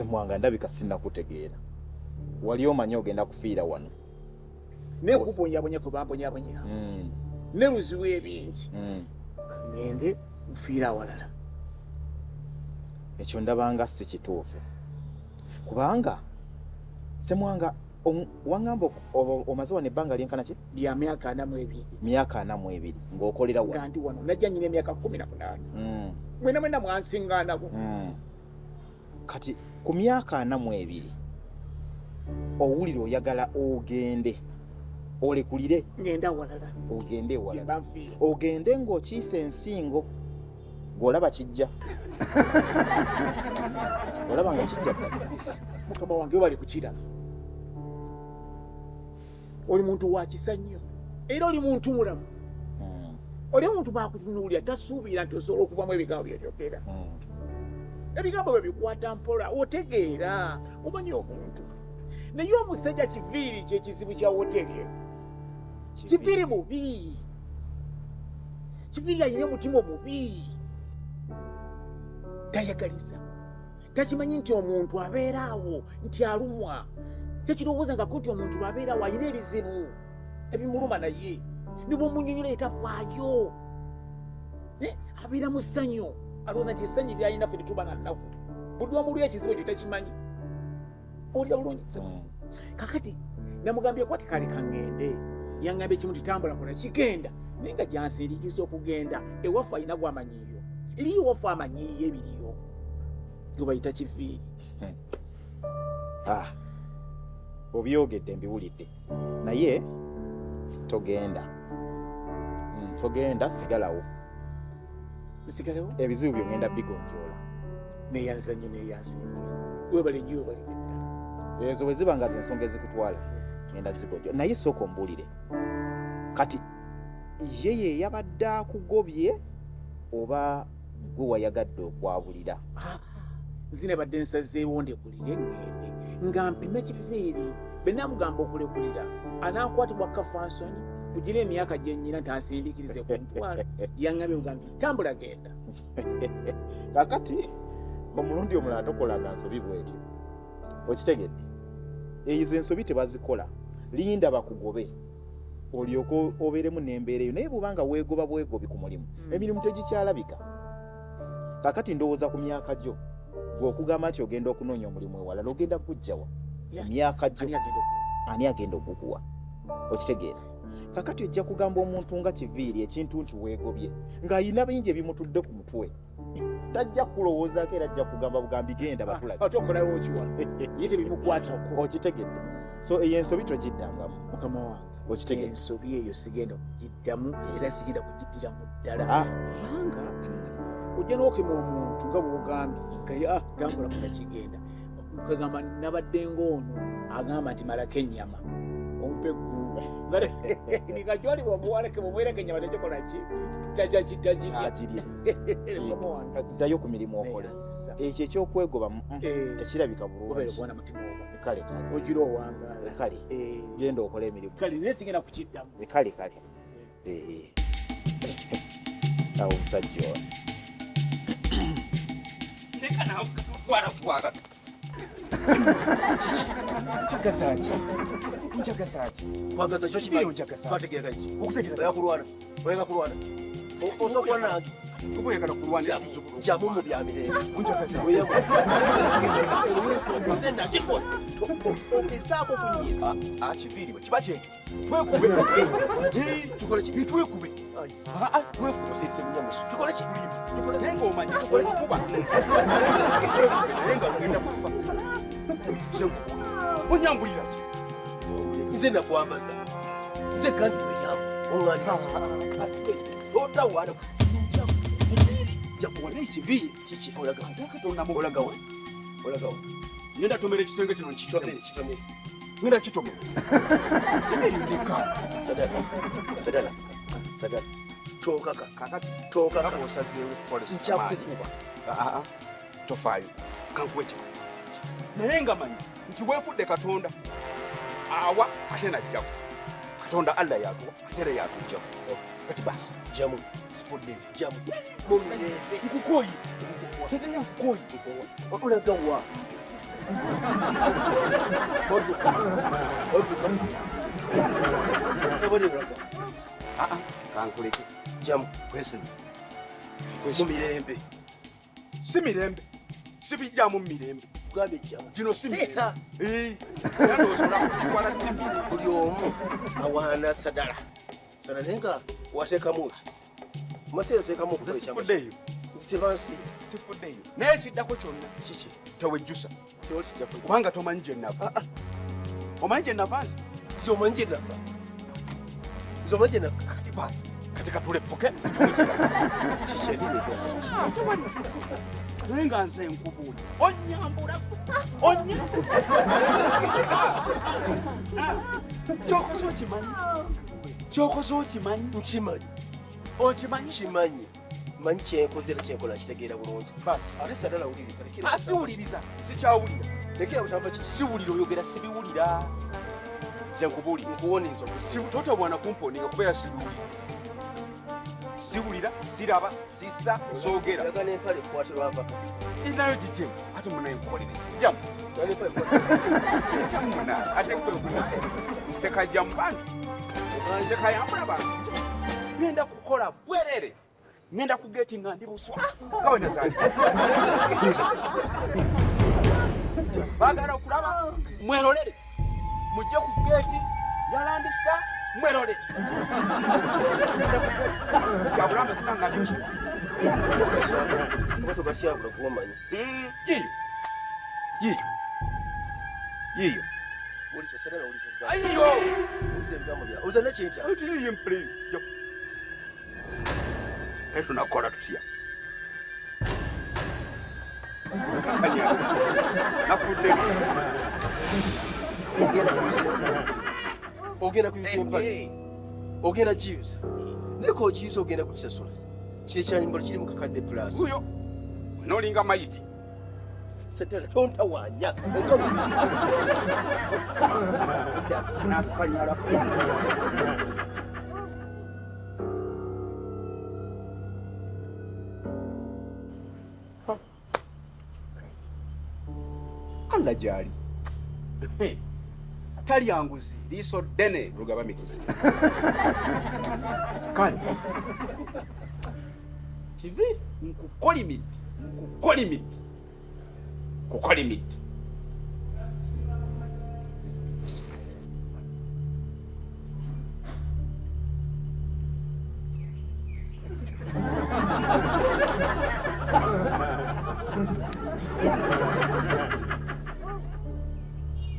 Semwanga ndabika sinnakutegeera. Wali omanyi ogenda kufiira wano. Naye kubonyabonya kwe bambonyabonya ne luzibu ebingi ngende nfiira awalala. Ekyo ndabanga si kituufu. Kubanga Semwanga wangamba omaze wano ebbanga lyenkana ki? Lya myaka 42. Myaka 42 ng'okolera wano. Nga ndi wano najja nnyina emyaka 18. Mwena mwena mwansingaanako. Kati ku myaka 42 owulira oyagala ogende olekulire. Ngenda walala. Ogende walala. Ogende ng'okiisa ensingo ng'olaba kijja. Olaba nga kijja ddala. Mukama wange webale kukiraba. Oli muntu wa kisa nnyo era oli muntu mulamu. Oli muntu bakutunuulira tasuubira nti osobola okuvamu ebigambo by'oyogera. Ebigambo bye bikwata mpola, otegeera, omanyi omuntu. Naye omusajja Kiviiri kyekizibu kya woteri eno. Kiviiri mubi. Kiviiri alina omutima omubi. Tayagaliza. Takimanyi nti omuntu abeera awo nti alumwa. Tekirowooza nga nti omuntu bw'abeera awo alina ebizibu ebimuluma naye. Ne bw'omunnyonnyola etafaayo. Abeera mu ssanyu. Alowooza nti essanyu ly'alina ffe tetuba na nnaku. Buli lw'omulya ekizibu ekyo takimanyi. Owulira bulungi? Kakati namugambye kwati kale kaŋŋende. Yaŋŋambye kimu nti tambula kola kigenda. Naye nga gyansindiikiriza okugenda ewaffe alina gw'amanyiiyo. Eriyo ewaffe amanyiiyo ebiriyo. Gwe bayita Kiviiri. Obyogedde mbiwulidde. Naye togenda. Togenda, sigalawo. Nsigalewo? Ebizibu byo ngenda bigonjoola. Neeyanza nnyo, neeyanza nnyo. Webale nnyo, webale ddala. Ezo bwe ziba nga z'ensonga ezikutwala, ngenda zigonjoola. Naye sooka ombuulire. Kati ye ye yabadde akugobye oba gwe wayagadde okwabulira? Nze nabadde nsazeewo ndekulire ŋŋende nga mpime Kiviiri. Bwe namugamba okulekulira anankwatibwa kafansonyi kugira emyaka gye nnyina nti ansindiikirize kuntwala. Yaŋŋambye bugambi tambula genda. Kakati omulundi omulala tokolanga nsobi bw'etyo. Okitegedde? Ezo ensobi tebazikola. Linda bakugobe olyoke obeeremu n'embeera eyo. Naye bw'obanga weegoba bwegobi ku mulimu, emirimu tegikyalabika. Kakati ndowooza ku myaka gyo. Gwe okugamba nti ogenda okunoonya omulimu ewalala ogenda kujjawa? Emyaka gyo ani agenda okukuwa? Okitegeera? Kakati ojja kugamba omuntu nga Kiviiri ekintu nti weegobye ng'ayina bingi ebimutudde ku mutwe. Tajja kulowoozaako era ajja kugamba bugambi genda batulabe. Ate okolawo okiwa? Ye tebimukwatako. Okitegedde? So eyo ensobi togiddangamu. Mukama wange. Okitegedde? Ensobi eyo sigenda kugiddamu era sigenda kugiddiramu ddala. Kubanga ojja n'okema omuntu nga bw'ogambye nga tambula kola kigenda. Kagamba nabadde ng'ono agamba nti malako ennyama. Ompe eggulu. Nga gy'oli bw'omuwaleke bw'omuwereko ennyama tekikola ki? Tagirya. Ddayo ku mirimu okole. Ekyo ekyokwegoba tekirabika bulungi. Obeera okuba na mutima ogwo. Kale kale. Ogira owangaala. Kale. Genda okole emirimu. Kale naye sigenda kukiddamu. Kale kale. Awo omusajja ono. Leka nawe twala twala. Njagaza ki? Njagaza ki? Kwagaza kyo kibi njagaza. Twategeera ki? Okutegeera. Oya kulwana. Oya kulwana. Osobola kulwana nange. Kuba oyagala kulwana. Jamu mu bya mirembe. Njagaza. Nze nakikola. Ogezaako kunyiiza. Kiviiri bwe kiba kyekyo. Twekube. Tukole ki? Twekube. Twekube. Osirise munyamusu. Tukole ki? Tukole ki? Naye ng'omanyi Tukole ki? kuba. Naye nga ogenda kufa. Onyambulira ki? Nze nakwambaza. Nze kandi weyamba. Oŋŋanira. Totawaana. Nja kuwona ekiviiri. Kiki? Olaga. Katonda mu. Olaga wa? Olaga wa? Ngenda tomera ekisenge kino Kitomere, nkitomere. kitomere. Ngenda kitomera. Kiviiri ndeka. Sadala. Sadala. Sadala. Tookaka. Kakati Tookaka. kaka osazeewo kukozesa Nja maanyi. kukuba. Tofaayo. Kankuwe kino. Naye nga manyi nti weefudde Katonda awa ate n'ajjako. Katonda Allah yatuwa ate era yatuggyako. Kati basi Jamu. sifudde. Jamu. Nkukoyi. Sadala nkukoyi. Olaga wa? Odduka. Kabonero. Kankuleke. Jamu. Kwesonyi. Mu mirembe. Si mirembe. Sibijjamu mirembe. Kugambye jamu. Gino si mirembe. Leeta. Era ndowooza okitwala si mirembe. Buli omu awaana sadala. Sadala naye nga wateekamu ki? Maseera oteekamu okukola ekyama. Sifuddeeyo. Nze tebansi. Sifuddeeyo. Naye ekiddako kyonna. Kiki? Tewejjusa. Tewali kijja kujja. Kubanga tomanyi gye nava. Omanyi gye nava nze? Nze omanyi gye nava. Nze omanyi gye nava. Kati basi. Kati katulepuke. Kiki erinnya? Tewali. Naye nga nze nkubuulira. Onnyambula. Onnyambula. Kyokoze okimanyi. Kyokoze okimanyi. Nkimanyi. Okimanyi? Kimanyi. Manyi kyenkoze era kyenkola nkitegeera bulungi. Basi. Ate sadala wuliriza. Lekera. Siwuliriza. Sikyawulira. Lekera butamba kiki? Siwulira oyogera sibiwulira. Nze nkubuulira. Nkuwoniza okusi. Tota bwana kumponinga kubeera sibiwulira. Siwulira, siraba, sissa, soogera. Yagala empale ekwate lwava. Nayo gijjemu. Ate munaye nkukolere. Jjamu. Yagala empale ekwate. Jjamu munaye. Ate gwe munaye. Nsekajja mu bantu. Nsekayambula bantu. Ngenda kukola bwerere. Ngenda ku geeti nga ndi buswa. Nga we nazaalibwa. Baagala okulaba mwerolere. Mujje ku geeti ya Land Star mwerolere. Kyabula amazina nga ndi buswa. Oba togatyabula kuba omanyi. Yiyo. Yiyo. Yiyo. Wuliriza sadala wuliriza ebigambo. Ayiyo. Wuliriza ebigambo byawe. Wuliriza nekyentya. Ati yiyo empale eyo. Naye tunakola tutya? Kakanya. Nafudde. Ogenda kuyuza. Ogenda kuyuza empale. Ogenda giyuza. Naye k'ogiyuza ogenda kukisasula. Kiri ekyambalo kiri mu kakadde plus. Oyo. N'olinga mayiti. Sadala tontawaanya. Onkawuliriza. Nakukanyala. Allah gyali. Talya nguzi, liiso ddene lugaba mikisa. Kale. Kiviiri nkukolimidde, nkukolimidde. Kukolimidde.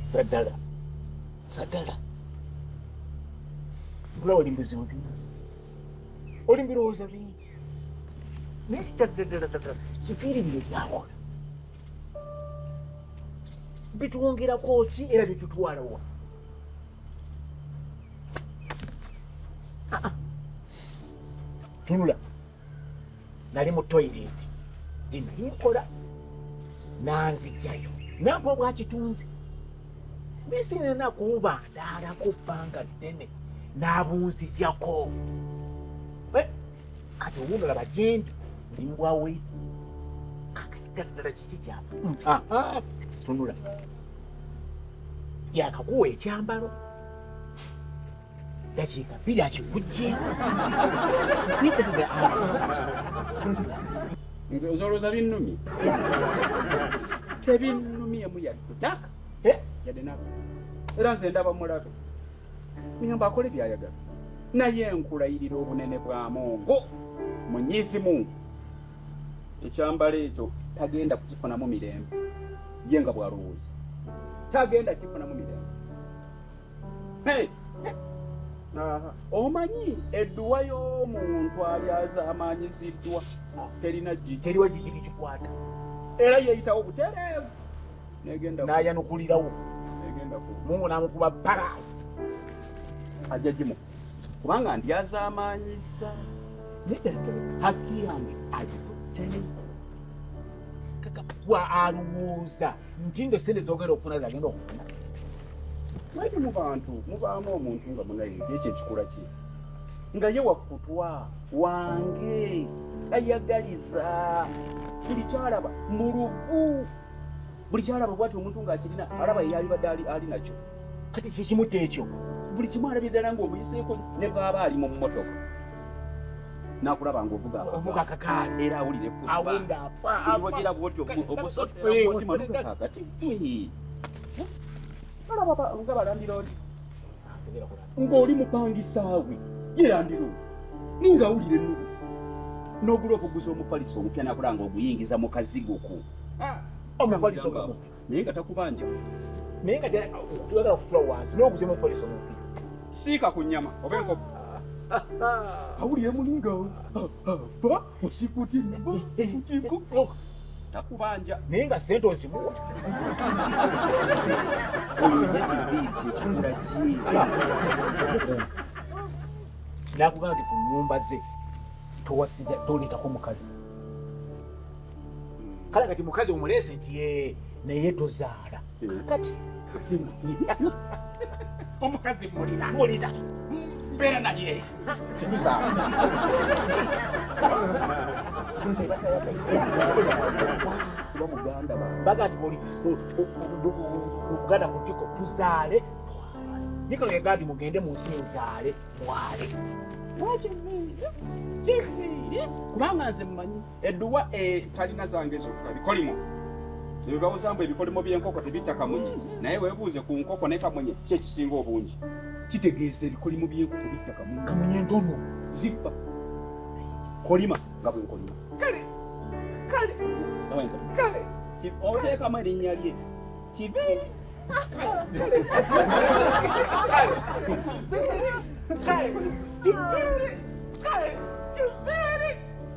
Sadala. Sadala. Mbula oli mbizibu bingi. Oli mbirowooza bingi. Naye ddala kiviiri bino byakola. Bituwongerako ki era bitutwala wa? Tunula. Nali mu toyireeti. Nali nkola. Nanzigyayo. Nampa obwakitunzi. Bisinina kuba ndaalako bbanga ddene n'abunzigyako. Kati owuno laba gyendi ndi mbwawe. Kakati ddala kiki kyava? Tunula. Yakakuwa ekyambalo. Dakiika bbiri akikuggyeeko. Naye ddala afa ki? Nze olowooza binnumye? Tebinnumyemu yadde. Daka. Yadde nako. Era nze ndaba mulabe. Ngamba akole by'ayagala. Naye nkulayirira obunene bwa Mungu. Munyizi Mungu. Ekyambalo ekyo tagenda kukifunamu mirembe. Ye nga bw'alowooza. Tagenda kukifunamu mirembe. Hey! Omanyi edduwa y'omuntu alyazaamaanyiziddwa terina gigi. Teriwa gigi gikikwata. Era yeeyitawo butereevu. Negenda n'ayanukulirawo. Negenda ku. Mungu n'amukuba bbala. Ajja gimu. Kubanga ndyazaamaanyiza. Haki yange agikutte. Kaka gwa alowooza nti ndo ssente z'ogenda okufuna zagenda okufuna. Naye mu bantu mubaamu omuntu nga munaye ekyo ekikula ki nga ye wafutwa wange ayagaliza buli kyalaba mu luvu Buli kyalaba bwati omuntu ng'akirina alaba ye yalibadde ali nakyo. Kati kikimutta ekyo. Buli kimu alabye ddala ng'omuyiseeko ne bw'aba ali mu mmotoka. N'akulaba ng'ovuga Ovuga akagaali. Era awulira effuba. Awulira afa. Buli wagira bw'otyo omusotera bw'oti manuka kaakati. Alaba nga balandiroodi. Ng'oli mupangisaawe ye landiroodi. Ng'awulira ennugu. N'ogula okuguza omufaliso omupya n'akulaba ng'oguyingiza mu kazigo ko. Omufaliso omupya. Naye nga takubanja. Naye nga tuyagala kusula wansi n'oguza omufaliso omupya. Siika ku nnyama oba enkoko. Awulira mulinga afa osikuti nkoko. Takubanja. Naye nga ssente ozimuwa. Oyo ye kiviiri kye kikula ki. N'akugamba nti ku nnyumba ze towasiza toleetako mukazi. Kale kati mukazi omuleese nti ye naye tozaala. Kati omukazi mulina mulina mbeera naye tetuzaala. Kuba muganda baga nti buli Buganda ku ntiko tuzaale twale. Nikalo yagamba nti mugende mu nsi muzaale mwale. Kiviiri. Kubanga nze mmanyi edduwa talina zange zokka bikolimo. Ebibawuza mbu ebikolimo by'enkoko tebitta kamunye, naye weebuuze ku nkoko ne kamunye ki ekisinga obungi. Kitegeeza ebikolimo by'enkoko bitta kamunye. Kamunye ntono zifa. Kolima nga bwe nkolima. Kale kale kale oteekamu erinnya lye Kiviiri. Kale kale kale Kiviiri kale Kiviiri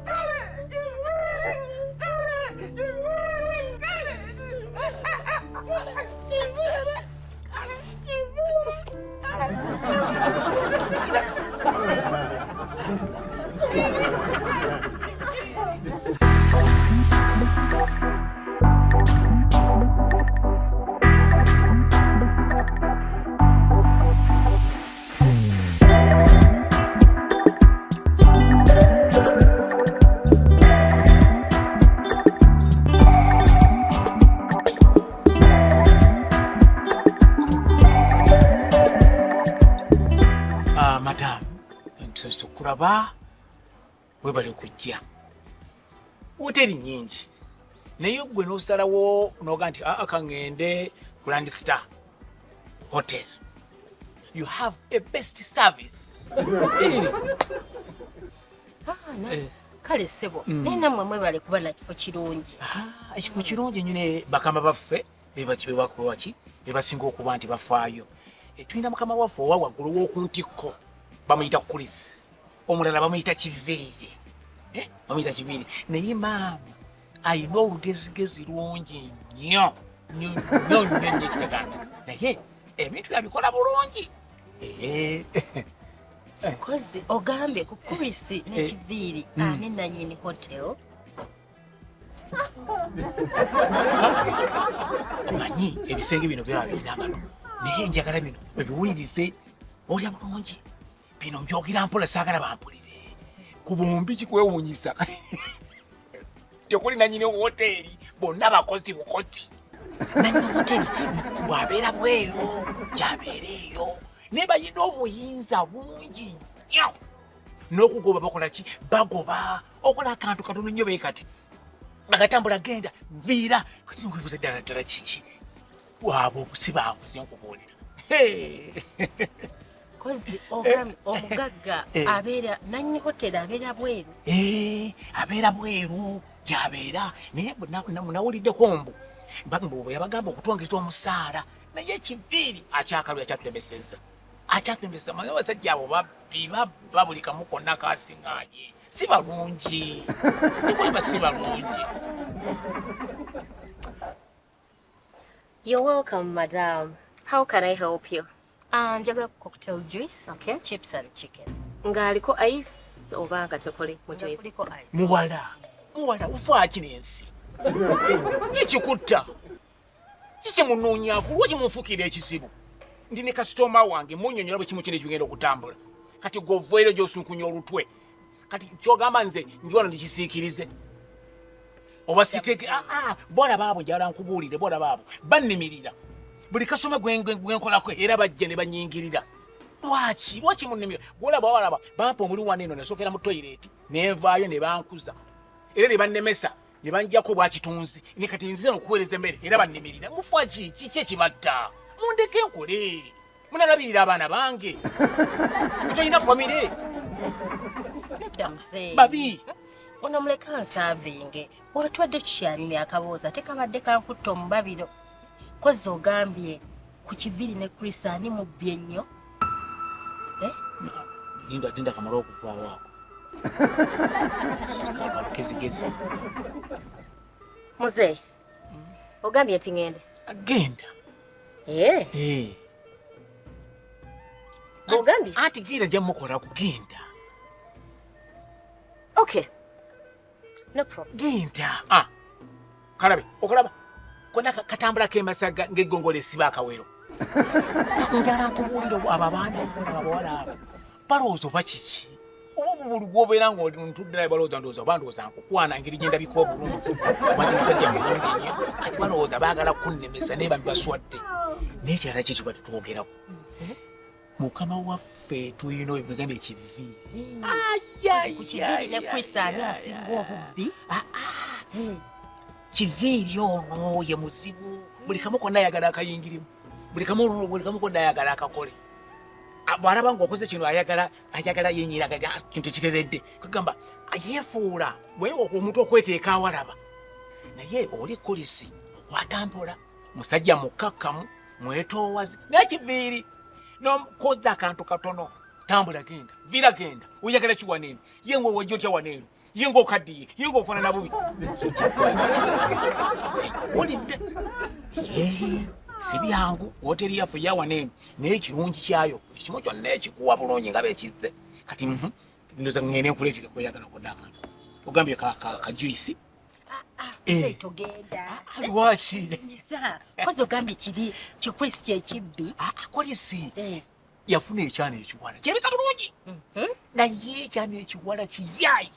kale Kiviiri kale Kiviiri kale Kiviiri kale Kiviiri kale. Madam, ntuuse okulaba webale kujja. Woteri nnyingi naye gwe n'osalawo n'oga nti aa kaŋŋende Grand Star Hotel. You have a best service. Kale ssebo, naye nammwe mwebale kuba na kifo kirungi. Ekifo kirungi nnyo ne bakama baffe bebaki bebasinga okuba nti bafaayo. Tulina mukama waffe owa waggulu w'oku ntikko bamuyita Chris, omulala bamuyita Kiviiri. Bamuyita Kiviiri naye maama ayina olugezigezi lungi nnyo nnyo nnyo nnyo nnyo ekitagambika, naye ebintu byabikola bulungi. Kozi ogambye ku Chris ne Kiviiri ani nannyini hotel? Omanyi ebisenge bino byaba birina amatu, naye njagala bino ebiwulirize olya bulungi. Bino mbyogera mpola saagala bampulire. Ku bombi kikwewuunyisa. Tekuli nannyini woteeri, bonna bakozi bukozi. Nannyini woteeri bw'abeera bweru gy'abeera eyo, naye balina obuyinza bungi nnyo. N'okugoba bakola ki? Bagoba. Okola akantu katono nnyo bwe kati. Bagatambula genda nviira. Kati nkwebuuza ddala ddala kiki? Waabwe obusi baabuze nkubuulira. Kozi ogambye omugagga abeera nannyini hoteri abeera bweru. Abeera bweru gy'abeera, naye nawuliddeko mbu bwe yabagamba okutwongeza omusaala, naye Kiviiri akyakalwe akyatulemesezza. Akyatulemesezza. Manyi abasajja abo babbi babba buli kamu konna kasiŋŋaanye. Si balungi. Kikulimba si balungi. You're welcome, madam. How can I help you? Njagala cocktail juice, Okay. chips and chicken. Ng'aliko ice oba nga tekuli mu Nga juice? kuliko ice. Muwala, muwala ofaaki n'ensi? Kikikutta. Kikimunoonyaako, lwaki munfuukira ekizibu? Ndi ne kasitoma wange munnyonnyola bwe kimu kino ekigenda okutambula. Kati gw'ovaeyo gy'osunkunya olutwe. Kati ky'ogamba nze ndi wano ndikisiikirize. Oba siteke bwala baabo njala nkubuulire bwala baabo bannimirira. Buli kasoma gwenkolako era bajja ne banyingirira. Lwaki? Lwaki munnimirira? Gwolaba walaba bampa omuli wano eno nasookera mu toyireeti ne nvaayo ne bankuza. Era ne bannemesa ne banjjako bwakitunzi ne kati nzize okuweereza emmere era bannimirira. Mufa ki? Kiki ekibatta? Mundeke nkole. Munalabirira abaana bange. Tolina famire. Babi. Ono muleka nsaavinge. Watwadde tukyanyumya akaboozi ate kabadde kankutta omubabiro. Kozzi ogambye ku Kiviri ne Chris ani mubbi ennyo? Dinda kamala okuvaawo ako. Kezigezi. Muzeeyi, ogambye nti ŋŋende? Genda. Ogambye? Anti genda nja mukola kugenda. Okay. No problem. Genda. Kalabe, okalaba. Kona katambula k'emasaga ng'eggongolo esiba akawero. Njala nkubuulira abo abaana abawala abo. Balowooza oba kiki? Oba buli gw'obeera ng'oli ntudde naye balowooza ndowooza oba ndowooza nkukwana engeri gye ndabika obulungi. Oba ndi musajja mulungi nnyo. Kati balowooza baagala kunnemesa naye baswadde. Naye ekirala ki tuba tetwogerako? Mukama waffe tulina oyo gwegambye Kiviiri. Ku Kiviiri ne Chris ani asinga obubbi? Kiviiri ono ye muzibu. Buli kamu konna ayagala akayingirimu. Buli kamu konna ayagala akakole. Bw'alaba ng'okoze kino ayagala yenyira kintu kiteredde. Kugamba yeefuula omuntu okweteeka awalaba. Naye oli Chris okwata mpola. Musajja mukkakkamu, mwetoowaze. Naye Kiviiri n'omukoza akantu katono. Tambula genda, vira genda, oyagala ki wano eno? Ye ng'owajja otya wano eno? Ye ng'okaddiye, ye ng'ofaanana bubi. Wulidde. Si byangu, wooteri yaffe eya wano eno, naye ekirungi kyayo, ekimu kyonna ekikuwa bulungi nga beekizze. Kati ndowooza ŋŋende nkuleetere kweyagala kwonna akantu. Ogambye ka juice? Togenda. Lwaki? Kozi ogambye kiri Chris kye kibbi. Chris yafuna ekyana ekiwala. Kirabika bulungi. Naye ekyana ekiwala kiyaaye.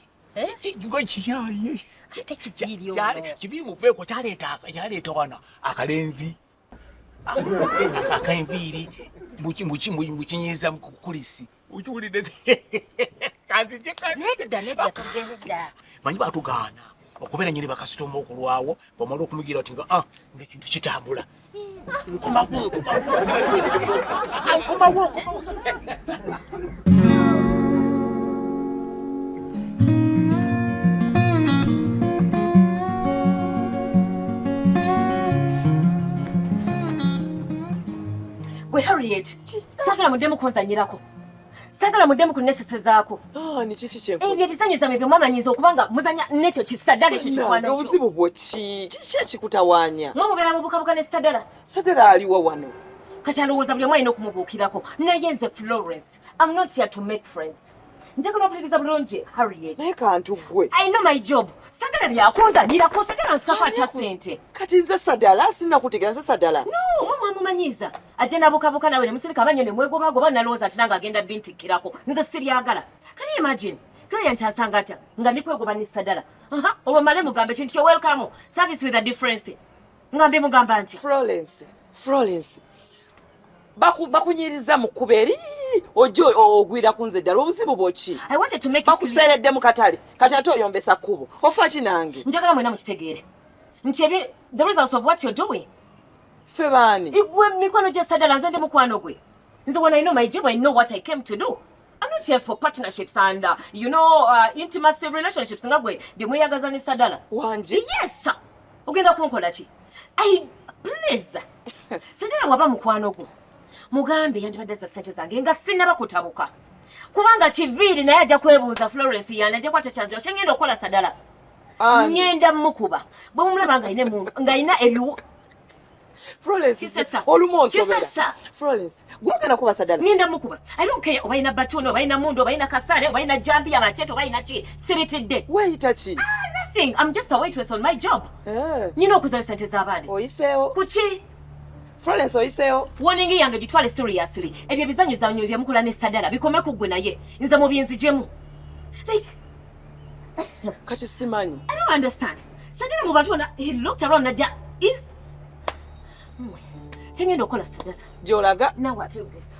Kiyaaye. Ate Kiviiri ono. Kiviiri muveeko kyaleeta wano akalenzi. Akenviiri mukinyiiza Chris. Okiwulidde? Kanzije. Nedda togenda. Manyi batugaana okubeera nnyini bakasitoma okulwawo bw'omala okumugira oti nga ng'ekintu kitambula. Nkomawo. Gwe Harriet, saagala muddemu kunzannyirako. Saagala muddemu kunnesesezaako. Ebyo ebizanyo bye mwamanyiza okubanga muzanya n'ekyo kisaddala ekyo kikwano kyo. Obuzibu bwo ki? Kiki ekikutawaanya? Mwe mubeera mubukabuka ne Saddala. Saddala aliwa wano. Kati alowooza buli omu alina okumubuukirako. Naye nze Florence, I'm not here to make friends. Njagala okuwuliriza bulungi Harriet. Naye kantu ggwe. I know my job. Saagala byakunzannyirako, saagala nsikako atya ssente. Kati nze Saddala sinnakutegeera nze Saddala. No, mwe mwamumanyiza. Ajja n'abukabuka nawe ne musirika amanyo ne mwegobagoba nalowooza ati nange agenda bintikkirako. Nze sibyagala. Can you imagine? Client ansanga atya nga ndi kwegoba ne Saddala. Olwo male mugambe kintu kye welcome. Service with a difference. Ngambe mugamba nti. Florence. Bakunyiriza mu kkubo eri ojja ogwira ku nze ddala obuzibu bwo ki? I wanted to make it clear. Bakuseeredde mu katale kati ate oyombesa kkubo ofa ki nange? Njagala mwena mukitegeere nti the results of what you're doing. Ffe baani? Igwe mikono gya Saddala nze ndi mukwano gwe. Nze when I know my job, I know what I came to do. I'm not here for partnerships and intimacy relationships nga gwe bye mweyagaza ne Saddala. Wangi? Yes. Ogenda kunkola ki? Please. Saddala bw'aba mukwano gwo. Mugambe yandibadde za ssente zange nga sinnaba kutabuka. Kubanga Kiviiri naye ajja kwebuuza Florence yani ajja kwata kyanzira kye ngenda okukola Saddala. Ngenda mukuba. Bwe mumulaba ng'alina ebiwu. Florence, olumu onsobera. Florence, gwogenda kuba Saddala. Ngenda mukuba. I don't care oba alina batono, oba alina mundu, oba alina kasale, oba alina jambiya, machete, oba alina ki. Sibitidde. Weeyita ki? Nothing. I'm just a waitress on my job. Nina okuzayo ssente z'abandi. Oyiseewo. Kuki? Florence oyiseewo. Warning yange gitwale seriously. Ebyo ebizanyo bye mukola ne Saddala bikome ku ggwe naye. Nze mubinzijemu. Like kati simanyi. I don't understand. Sadala mu bantu bonna, he looked around najja is Mmwe, kyengenda okukola Sadala Gy'olaga. Naawe ate lugeza.